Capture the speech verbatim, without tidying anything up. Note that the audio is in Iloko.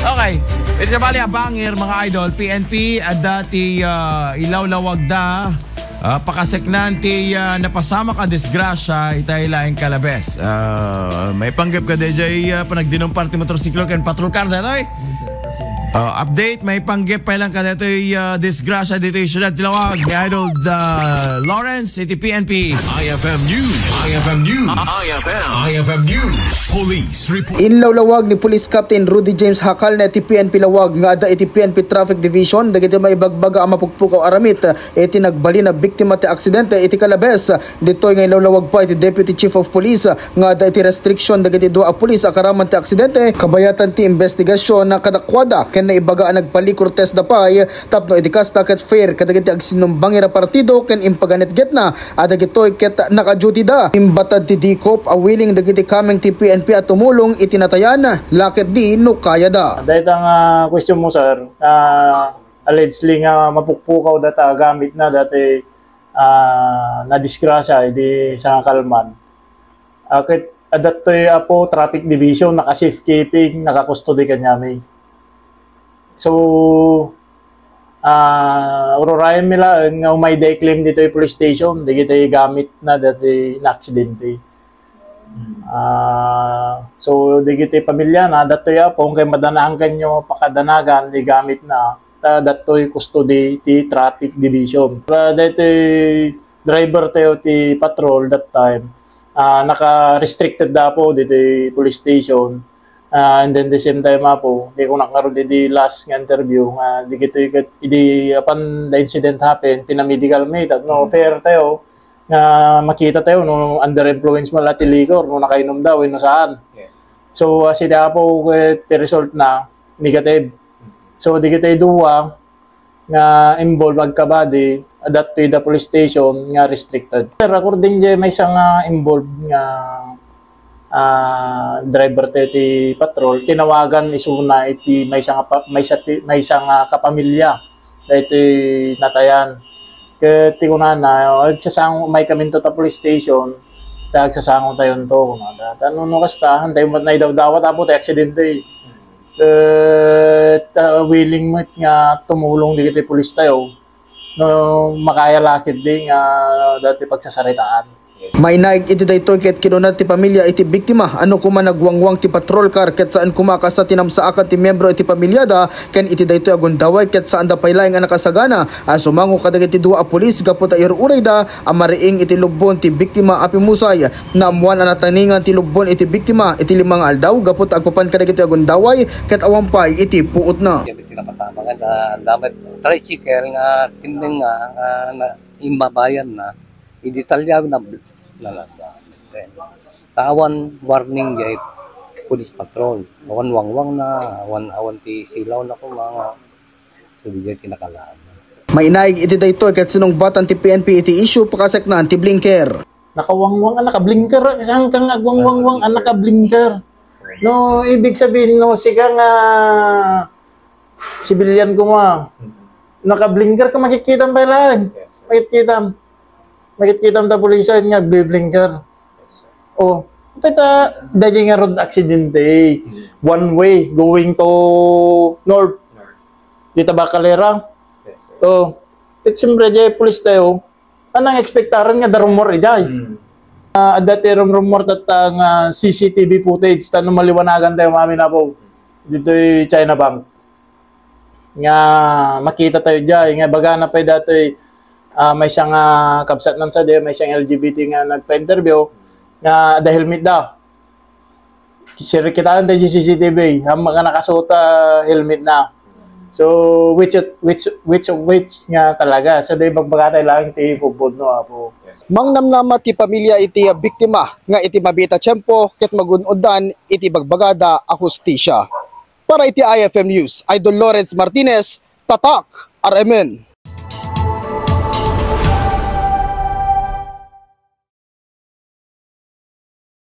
Okay. Iti sabali a bangir, mga idol, P N P, adda ti, ah, ilawlawagda, ah, pakaseknan ti, ah, napasamak a disgrasya itay laeng Calabez. Ah, maipanggep ka, D J, ah, panagdinumpar ti motorsiklo ken patrol car, daytoy? Ah, update, maipanggep pay lang ka daytoy, ah, disgrasya ditoy siudad ti Laoag ni Idol, ah, Lawrence iti P N P. I F M News. I F M News. I F M. I F M News. Police report. Inlawlawag ni Police Captain Rudy James Hacal na iti P N P Laoag nga adda iti P N P Traffic Division dagiti maibagbaga a mapukpukaw a ramit iti nagbalin a biktima ti aksidente iti Calabez. Ditoy nga inlawlawag pay ti Deputy Chief of Police nga adda iti restriction dagiti dua a pulis a karaman ti aksidente, kabayatan ti investigasyon na kadakuada ken naibaga a nagpalikor test da pay tapno idi kasta ket fair kadagiti agsinumbangir a partido ken impaganetgetna a dagitoy ket naka-duty da. Imbatad ti DCOP a willing dagiti kameng ti P N P a tumulong iti natayan, la ketdi no kaya da. Dayta nga question mo, sir, ah, allegedly nga mapukpukaw data gamit na dati, ah, nadisgrasya idi sangakalman. Ah, ket adattoy, apo, traffic division, naka-safekeeping, naka-custody kaniami. So, ah, ururayen mi laeng nga umay da i-claim ditoy police station, dagiti gamit na dati na-aksidente. Ah, so, dagiti pamilya na, adattoy, apo, kay madanaan kanyo pakadanagan, di gamit na, ta adattoy custody ti traffic division. Para daytoy driver tayo ti patrol that time, ah, naka-restricted da po ditoy police station. Ah, and then the same time, apo, di ko nakaroon di last nga interview nga di kitoy ket idi apan the incident happen, pinamedical mi, tapno fair tayo nga makita tayo no under influence mo la ti liquor, no nakainom daw, no saan. Yes. So, ah, sida, apo, ket ti result na negative. So, di kita duwa nga involved agkabadi, adat to ida police station nga restricted. Sir, according di maysa nga involved nga, ah, driver ti, ti patrol, tinawagan isuna iti maysa nga pa-, maysa ti, maysa nga kapamilya daytoy natayan. Ket ti kunana, "Agsasango, umay kaminto ta police station, ta agsasango tayon to," kunada. Ta no, no kasta, antay met naidawdawat, apo, ti aksidente. Ket, ah, willing met nga tumulong dagiti pulis tayo no makaya la ketdi nga dati pagsasaritaan. Mainaig iti daytoy ket kinuna ti pamilya iti biktima a no koma nagwangwang ti patrol car ket saan koma a kasta ti namsaakan ti miembro iti pamilyada ken iti daytoy a gundaway ket saanda pay laeng a nakasagana a sumango kadagiti dua a pulis gapu ta ir-urayda a mariing iti lubbon ti biktima a pimmusay. Naammoan a nataningan ti lubbon iti biktima iti lima nga aldaw gapu ta agpapan kadagiti agundaway ket awan pay iti puotna. Ti napasama nga, ah, damay tricycle nga tindeng nga, ah, na, imbabayan na, idetalyawin na, na, na, ta awan warning jay police patrol. Awan wangwang na, awan, awan ti silaw na koma nga, so, di jay kinakalaan. Mainaig iti daytoy ket sinungbatan ti P N P iti issue, pakaseknaan ti blinker. Nakawangwang, ah, nakablinker, saan kang agwangwangwang, ah, nakablinker. No, ibig sabihin, no, sika nga civilian koma, nakablinker ka, makikitam pay laeng. Yes, sir. Makikitam. Makikitam ta pulisan nga agbiblinker. Yes, sir. Oh, peta, daging nga road accident, eh. Hmm. One way, going to north. North. Di Tabacalera. Yes, sir. Oh, it's siyempre, di pulis tayo. Anang expectaran nga darumor ijay? Hmm. Ah, adda ti rumrumor tatta nga C C T V footage, ta no maliwanagan tayo, mami, napo, ditoy China Bank. Nga makita tayo jay, nga bagana pay datoy, ah, maysa nga kabsat man sa di, maysa nga L G B T nga nagpa-interview, nga adda helmet da. Sir, kitaan tayo di C C T V, ang mga nakasuot, ah, helmet na. So, which, which, which of which nga talaga? So, di bagbaga tayo lang ti pupudno, apo. Mangnamnama ti pamilya iti biktima nga iti mabiit a tiempo ket magun-oddan iti bagbagada a hustisya. Para iti I F M News, Idol Lawrence Martinez, Tatak, R M N.